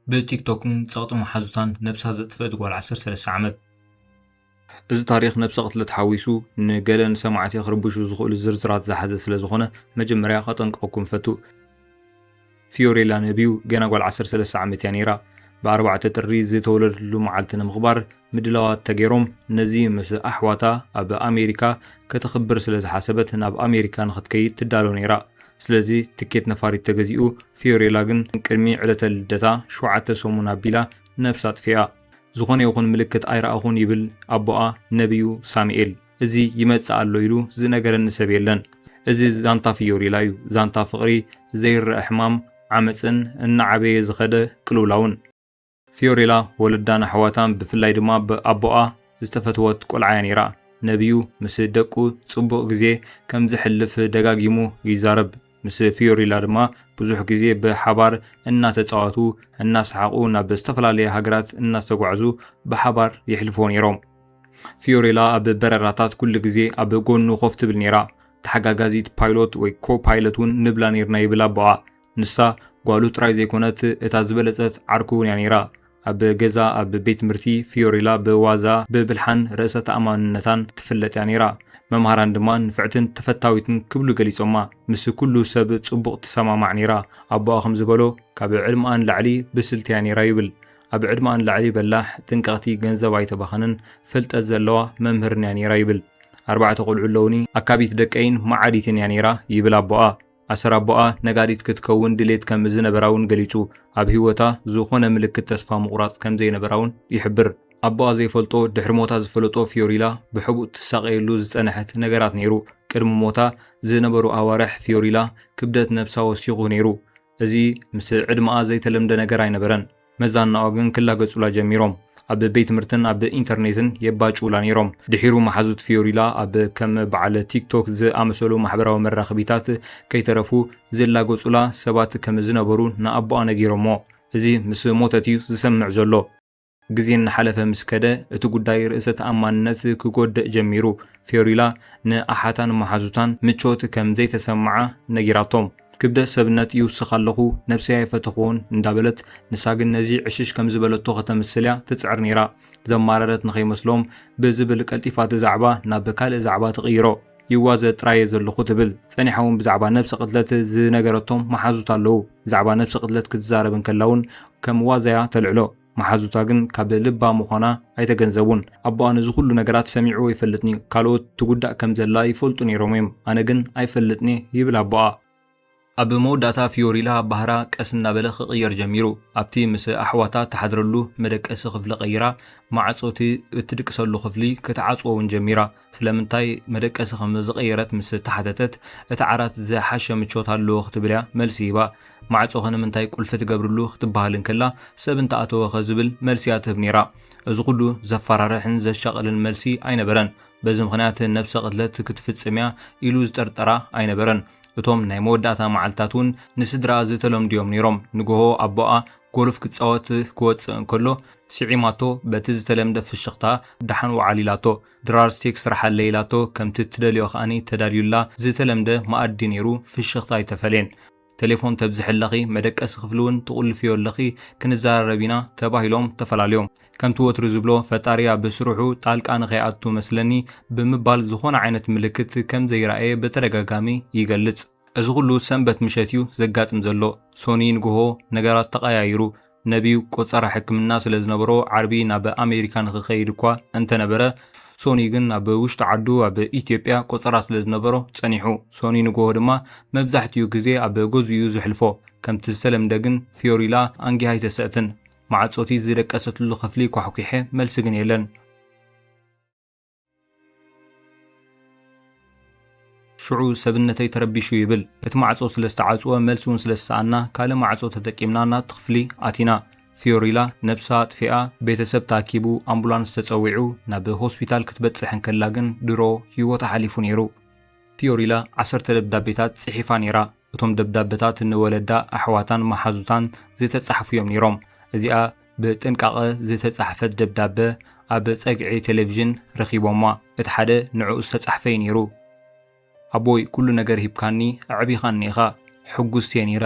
ብቲክቶክን ጸቕጢ መሓዙታን ነብሳ ዘጥፍአት ጓል ዓሰርተ ሰለስተ ዓመት። እዚ ታሪኽ ነብሰ ቅትለት ሓዊሱ ንገለ ንሰማዕቲ ክርብሹ ዝኽእሉ ዝርዝራት ዝሓዘ ስለ ዝኾነ መጀመርያ ከጠንቅቐኩም ፈቱ። ፊዮሬላ ነቢዩ ገና ጓል ዓሰርተ ሰለስተ ዓመት እያ ነይራ። ብ4 ጥሪ ዝተወለደሉ መዓልቲ ንምኽባር ምድላዋት ተገይሮም ነዚ ምስ ኣሕዋታ ኣብ ኣሜሪካ ከተኽብር ስለ ዝሓሰበት ናብ ኣሜሪካ ንኽትከይድ ትዳሎ ነይራ። ስለዚ ትኬት ነፋሪት ተገዚኡ። ፊዮሬላ ግን ቅድሚ ዕለተ ልደታ ሸውዓተ ሰሙን ኣቢላ ነብሳ ኣጥፊኣ። ዝኾነ ይኹን ምልክት ኣይረኣኹን ይብል ኣቦኣ ነቢዩ ሳሙኤል። እዚ ይመጽእ ኣሎ ኢሉ ዝነገረኒ ሰብ የለን። እዚ ዛንታ ፊዮሬላ እዩ። ዛንታ ፍቕሪ፣ ዘይረኣ ሕማም፣ ዓመጽን እናዓበየ ዝኸደ ቅልውላውን። ፊዮሬላ ወለዳን ኣሕዋታን ብፍላይ ድማ ብኣቦኣ ዝተፈትወት ቆልዓ እያ ነይራ። ነቢዩ ምስ ደቁ ጽቡቕ ግዜ ከም ዘሕልፍ ደጋጊሙ ይዛረብ። ምስ ፊዮሬላ ድማ ብዙሕ ግዜ ብሓባር እናተጻወቱ እናሰሓቑ ናብ ዝተፈላለየ ሃገራት እናስተጓዕዙ ብሓባር የሕልፍዎ ነይሮም። ፊዮሬላ ኣብ በረራታት ኩሉ ግዜ ኣብ ጎኑ ኮፍ ትብል ነይራ። ተሓጋጋዚት ፓይሎት ወይ ኮ-ፓይለት እውን ንብላ ነይርና ይብል ኣቦኣ። ንሳ ጓሉ ጥራይ ዘይኮነት እታ ዝበለጸት ዓርኩ እውን እያ ነይራ። ኣብ ገዛ ኣብ ቤት ትምህርቲ ፊዮሬላ ብዋዛ ብብልሓን ርእሰ ተኣማንነታን ትፍለጥ እያ ነይራ። መምሃራን ድማ ንፍዕትን ተፈታዊትን ክብሉ ገሊጾማ። ምስ ኩሉ ሰብ ጽቡቕ ትሰማማዕ ነይራ። ኣቦኣ ከም ዝበሎ ካብ ዕድመኣ ንላዕሊ ብስልቲ እያ ነይራ ይብል። ኣብ ዕድመኣ ንላዕሊ በላሕ፣ ጥንቅቕቲ፣ ገንዘብ ኣይተባኸንን፣ ፍልጠት ዘለዋ መምህርን እያ ነይራ ይብል። ኣርባዕተ ቆልዑ ኣለውኒ፣ ኣካቢት ደቀይን መዓዲትን እያ ነይራ ይብል ኣቦኣ። ኣሰር ኣቦኣ ነጋዲት ክትከውን ድሌት ከም ዝነበራ እውን ገሊጹ። ኣብ ህይወታ ዝኾነ ምልክት ተስፋ ምቑራጽ ከም ዘይነበራ እውን ይሕብር። ኣቦኣ ዘይፈልጦ ድሕሪ ሞታ ዝፈለጦ ፊዮሪላ ብሕቡእ ትሳቐየሉ ዝጸንሐት ነገራት ነይሩ። ቅድሚ ሞታ ዝነበሩ ኣዋርሕ ፊዮሪላ ክብደት ነብሳ ወሲኹ ነይሩ። እዚ ምስ ዕድመኣ ዘይተለምደ ነገር ኣይነበረን። መዛናኦ ግን ክላገጹላ ጀሚሮም። ኣብ ቤት ትምህርትን ኣብ ኢንተርኔትን የባጭውላ ነይሮም። ድሒሩ መሓዙት ፊዮሪላ ኣብ ከም በዓል ቲክቶክ ዝኣመሰሉ ማሕበራዊ መራኸቢታት ከይተረፉ ዝላገጹላ ሰባት ከም ዝነበሩ ንኣቦኣ ነጊሮሞ። እዚ ምስ ሞተት እዩ ዝሰምዕ ዘሎ። ግዜ እናሓለፈ ምስ ከደ እቲ ጉዳይ ርእሰ ተኣማንነት ክጎድእ ጀሚሩ። ፊዮሪላ ንኣሓታን መሓዙታን ምቾት ከም ዘይተሰምዓ ነጊራቶም። ክብደት ሰብነት ይውስኽ ኣለኹ፣ ነብሰይ ኣይፈተኽዎን እንዳበለት፣ ንሳ ግን ነዚ ዕሽሽ ከም ዝበለቶ ከተምስል እያ ትጽዕር ነይራ። ዘማረረት ንኸይመስሎም ብዝብል ቀልጢፋ እቲ ዛዕባ ናብ ካልእ ዛዕባ ትቕይሮ። ይዋዘ ጥራየ ዘለኹ ትብል። ጸኒሓ እውን ብዛዕባ ነብሰ ቅትለት ዝነገረቶም መሓዙት ኣለዉ። ብዛዕባ ነብሰ ቅትለት ክትዛረብ እንከላ እውን ከም ዋዛያ ተልዕሎ። መሓዙታ ግን ካብ ልባ ምዃና ኣይተገንዘቡን። ኣቦኣ ነዚ ኩሉ ነገራት ሰሚዕዎ ይፈልጥን እዩ። ካልኦት ትጉዳእ ከም ዘላ ይፈልጡ ነይሮም እዮም። ኣነ ግን ኣይፈልጥን እየ ይብል ኣቦኣ። ኣብ መወዳእታ ፊዮሪላ ባህራ ቀስ እናበለ ክቕየር ጀሚሩ። ኣብቲ ምስ ኣሕዋታ ትሓድረሉ መደቀሲ ክፍሊ ቀይራ፣ ማዕጾ እቲ እትድቅሰሉ ክፍሊ ክትዓጽዎ እውን ጀሚራ። ስለምንታይ መደቀሲ ከም ዝቐየረት ምስ ተሓተተት፣ እቲ ዓራት ዝሓሸ ምቾት ኣለዎ ክትብል እያ መልሲ ሂባ። ማዕጾኸ ንምንታይ ቁልፊ ትገብርሉ ክትበሃል እንከላ፣ ሰብ እንተኣተወኸ ዝብል መልሲ እያ ትህብ ነይራ። እዚ ኩሉ ዘፈራርሕን ዘሻቕልን መልሲ ኣይነበረን። በዚ ምኽንያት ነብሰ ቅትለት ክትፍጽም እያ ኢሉ ዝጠርጠራ ኣይነበረን። እቶም ናይ መወዳእታ መዓልታት እውን ንስድራኣ ዝተለምዱ እዮም ነይሮም። ንግሆ ኣቦኣ ጎልፍ ክጻወት ክወጽእ እንከሎ፣ ስዒማቶ በቲ ዝተለምደ ፍሽኽታ ደሓን ወዓል ኢላቶ። ድራር ስቴክ ስርሓለይ ኢላቶ፣ ከምቲ ትደልዮ ከኣኒ ተዳልዩላ። ዝተለምደ መኣዲ ነይሩ፣ ፍሽኽታ ኣይተፈልየን። ቴሌፎን ተብዝሒ ኣለኺ፣ መደቀሲ ክፍሊ እውን ትቑልፍዮ ኣለኺ፣ ክንዘራረብ ኢና ተባሂሎም ተፈላለዮም። ከምቲ ወትሩ ዝብሎ፣ ፈጣሪ ኣብ ስርሑ ጣልቃ ንኸይኣቱ መስለኒ ብምባል ዝኾነ ዓይነት ምልክት ከም ዘይረኣየ ብተደጋጋሚ ይገልጽ። እዚ ኩሉ ሰንበት ምሸት እዩ ዘጋጥም ዘሎ። ሶኒ ንግሆ ነገራት ተቐያይሩ። ነቢዩ ቆጸራ ሕክምና ስለ ዝነበሮ ዓርቢ ናብ ኣሜሪካ ንኽኸይድ እኳ እንተነበረ፣ ሶኒ ግን ኣብ ውሽጢ ዓዱ ኣብ ኢትዮጵያ ቆጸራ ስለ ዝነበሮ ጸኒሑ። ሶኒ ንግሆ ድማ መብዛሕትኡ ግዜ ኣብ ገዝኡ እዩ ዘሕልፎ። ከምቲ ዝተለምደ ግን ፊዮሪላ ኣንጊሃ ኣይተስእትን። ማዕጾቲ ዝደቀሰትሉ ክፍሊ ኳሕኲሐ፣ መልሲ ግን የለን። ሽዑ ሰብነተይ ተረቢሹ ይብል። እቲ ማዕጾ ስለ ዝተዓጽወ፣ መልሲ እውን ስለ ዝሰኣና፣ ካልእ ማዕጾ ተጠቂምና ናብቲ ክፍሊ ኣቲና። ፊዮሪላ ነብሳ ኣጥፊኣ፣ ቤተሰብ ተኣኪቡ፣ ኣምቡላንስ ተጸዊዑ፣ ናብ ሆስፒታል ክትበጽሕ እንከላ ግን ድሮ ህይወታ ሓሊፉ ነይሩ። ፊዮሪላ ዓሰርተ ደብዳቤታት ጽሒፋ ነይራ። እቶም ደብዳበታት ንወለዳ፣ ኣሕዋታን መሓዙታን ዝተጻሕፉ እዮም ነይሮም። እዚኣ ብጥንቃቐ ዝተጻሕፈት ደብዳበ ኣብ ጸግዒ ቴሌቪዥን ረኺቦማ። እቲ ሓደ ንዕኡ ዝተጻሕፈ እዩ ነይሩ። ኣቦይ፣ ኩሉ ነገር ሂብካኒ፣ ኣዕቢኻኒ ኢኻ። ሕጉስቲ እየ ነይረ።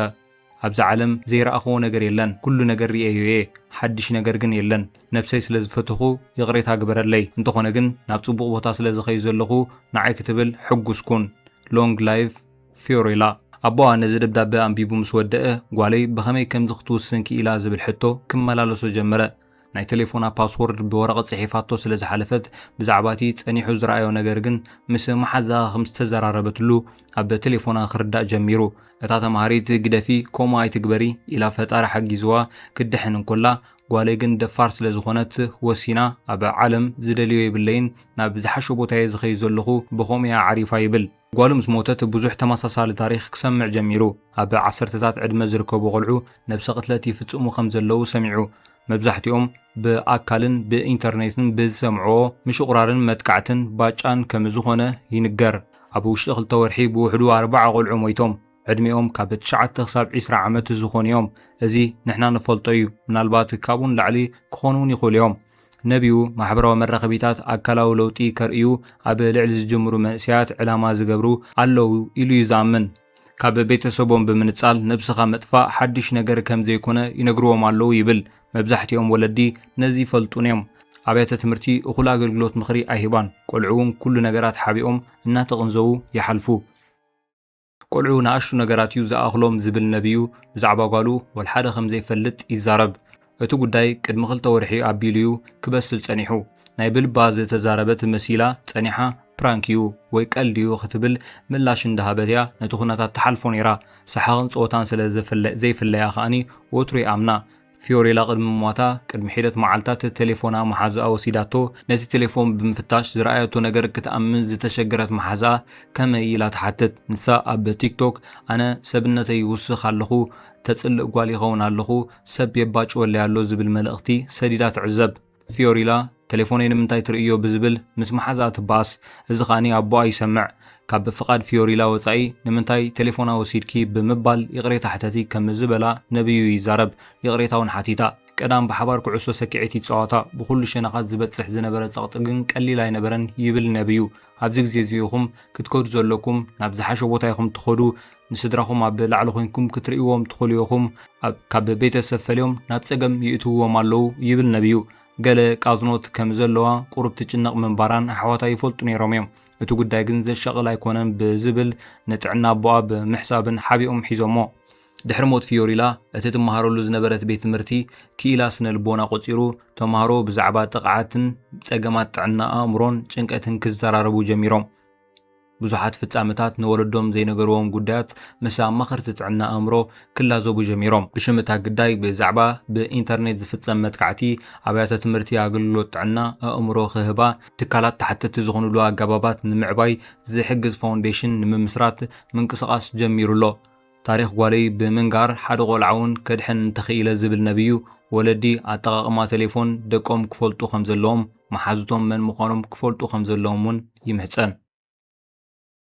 ኣብዚ ዓለም ዘይረኣኽዎ ነገር የለን። ኩሉ ነገር ርእየዮ እየ። ሓድሽ ነገር ግን የለን። ነብሰይ ስለ ዝፈተኹ ይቕሬታ ግበረለይ። እንተኾነ ግን ናብ ጽቡቕ ቦታ ስለ ዝኸይድ ዘለኹ ንዓይ ክትብል ሕጉስ ኩን። Long live Fiorella። ኣቦኣ ነዚ ደብዳበ ኣንቢቡ ምስ ወደአ፣ ጓለይ ብኸመይ ከምዚ ክትውስን ክኢላ ዝብል ሕቶ ክመላለሶ ጀመረ። ናይ ቴሌፎና ፓስወርድ ብወረቐት ጽሒፋቶ ስለ ዝሓለፈት፣ ብዛዕባ እቲ ጸኒሑ ዝረኣዮ ነገር ግን ምስ መሓዛኣ ከም ዝተዘራረበትሉ ኣብ ቴሌፎና ክርዳእ ጀሚሩ። እታ ተማሃሪት፣ "ግደፊ፣ ከምኡ ኣይትግበሪ" ኢላ ፈጣሪ ሓጊዝዋ ክትድሕን እንኮላ፣ ጓለይ ግን ደፋር ስለ ዝኾነት ወሲና፣ "ኣብ ዓለም ዝደልዮ የብለይን፣ ናብ ዝሓሸ ቦታ እየ ዝኸይድ ዘለኹ፣ ብኸምኡ እያ ዓሪፋ" ይብል። ጓሉ ምስ ሞተት ብዙሕ ተመሳሳሊ ታሪኽ ክሰምዕ ጀሚሩ። ኣብ ዓሰርተታት ዕድመ ዝርከቡ ቆልዑ ነብሰ ቅትለት ይፍጽሙ ከም ዘለዉ ሰሚዑ። መብዛሕትኦም ብኣካልን ብኢንተርኔትን ብዝሰምዕዎ ምሽቑራርን መጥቃዕትን ባጫን ከም ዝኾነ ይንገር። ኣብ ውሽጢ ክልተ ወርሒ ብውሕዱ ኣርባዓ ቆልዑ ሞይቶም። ዕድሚኦም ካብ ትሽዓተ ክሳብ ዒስራ ዓመት ዝኾኑ እዮም። እዚ ንሕና ንፈልጦ እዩ። ምናልባት ካብኡ ንላዕሊ ክኾኑ እውን ይኽእሉ እዮም። ነቢዩ፣ ማሕበራዊ መራኸቢታት ኣካላዊ ለውጢ ከርእዩ ኣብ ልዕሊ ዝጅምሩ መንእሰያት ዕላማ ዝገብሩ ኣለዉ ኢሉ እዩ ዝኣምን። ካብ ቤተሰቦም ብምንጻል ነብስኻ ምጥፋእ ሓድሽ ነገር ከም ዘይኮነ ይነግርዎም ኣለዉ ይብል። መብዛሕትኦም ወለዲ ነዚ ይፈልጡን እዮም። ኣብያተ ትምህርቲ እኹል ኣገልግሎት ምኽሪ ኣይህባን። ቆልዑ እውን ኩሉ ነገራት ሓቢኦም እናተቐንዘዉ ይሓልፉ። ቆልዑ ንኣሽቱ ነገራት እዩ ዝኣኽሎም ዝብል ነቢዩ፣ ብዛዕባ ጓሉ ወልሓደ ከም ዘይፈልጥ ይዛረብ። እቲ ጉዳይ ቅድሚ ክልተ ወርሒ ኣቢሉ እዩ ክበስል ጸኒሑ። ናይ ብልባ ዝተዛረበት መሲላ ጸኒሓ፣ "ፕራንክ እዩ ወይ ቀልዲ እዩ" ክትብል ምላሽ እንዳሃበት እያ ነቲ ኩነታት ትሓልፎ ነይራ። ሰሓቕን ጸወታን ስለ ዝፍለ-፣ ዘይፍለያ ከኣኒ ወትሩ ይኣምና። ፊዮሬላ ቅድሚ ምሟታ፣ ቅድሚ ሒደት መዓልታት ቴሌፎና መሓዝኣ ወሲዳቶ። ነቲ ቴሌፎን ብምፍታሽ ዝረኣየቶ ነገር ክትኣምን ዝተሸገረት መሓዝኣ ከመይ ኢላ ትሓትት። ንሳ ኣብ ቲክቶክ፣ "ኣነ ሰብነተይ ይውስኽ ኣለኹ፣ ተጽልእ ጓል ይኸውን ኣለኹ፣ ሰብ የባጭወለይ ኣሎ" ዝብል መልእኽቲ ሰዲዳ ትዕዘብ። ፊዮሪላ፣ "ቴሌፎነይ ንምንታይ ትርእዮ?" ብዝብል ምስ መሓዝኣ ትበኣስ። እዚ ከኣኒ ኣቦኣ ይሰምዕ። ካብ ፍቓድ ፊዮሪላ ወጻኢ ንምንታይ ቴሌፎና ወሲድኪ ብምባል ይቕሬታ ሕተቲ ከም ዝበላ ነብዩ ይዛረብ። ይቕሬታ እውን ሓቲታ። ቀዳም ብሓባር ኩዕሶ ሰኪዔት ይጻወታ። ብኹሉ ሸነኻት ዝበጽሕ ዝነበረ ጸቕጢ ግን ቀሊል ኣይነበረን ይብል ነብዩ። ኣብዚ ግዜ እዚ ኢኹም ክትከዱ ዘለኩም፣ ናብ ዝሓሸ ቦታ ኢኹም ትኸዱ፣ ንስድራኹም ኣብ ላዕሊ ኮይንኩም ክትርእይዎም ትኽእሉ ኢኹም። ኣብ-፣ ካብ ቤተሰብ ፈልዮም ናብ ጸገም ይእትውዎም ኣለዉ ይብል ነብዩ። ገለ ቃዝኖት ከም ዘለዋ ቁሩብ ትጭነቕ ምንባራን ኣሕዋታ ይፈልጡ ነይሮም እዮም። እቲ ጉዳይ ግን ዘሻቕል ኣይኮነን ብዝብል ንጥዕና ኣቦኣ ብምሕሳብን ሓቢኦም ሒዞሞ። ድሕሪ ሞት ፊዮሪላ፣ እቲ ትመሃረሉ ዝነበረት ቤት ትምህርቲ ክኢላ ስነ ልቦና ቆጺሩ፣ ተምሃሮ ብዛዕባ ጥቕዓትን ጸገማት ጥዕና ኣእምሮን ጭንቀትን ክዘራረቡ ጀሚሮም። ብዙሓት ፍጻመታት ንወለዶም ዘይነገርዎም ጉዳያት ምስ ኣማኸርቲ ጥዕና ኣእምሮ ክላዘቡ ጀሚሮም። ብሽም እታ ግዳይ ብዛዕባ ብኢንተርኔት ዝፍጸም መጥቃዕቲ፣ ኣብያተ ትምህርቲ ኣገልግሎት ጥዕና ኣእምሮ ክህባ፣ ትካላት ተሓተቲ ዝኾኑሉ ኣገባባት ንምዕባይ ዝሕግዝ ፋውንዴሽን ንምምስራት ምንቅስቓስ ጀሚሩ ኣሎ። ታሪኽ ጓለይ ብምንጋር ሓደ ቆልዓ እውን ከድሕን እንተኽኢለ ዝብል ነብዩ፣ ወለዲ ኣጠቓቕማ ቴሌፎን ደቆም ክፈልጡ ከም ዘለዎም፣ መሓዙቶም መን ምዃኖም ክፈልጡ ከም ዘለዎም እውን ይምሕጸን።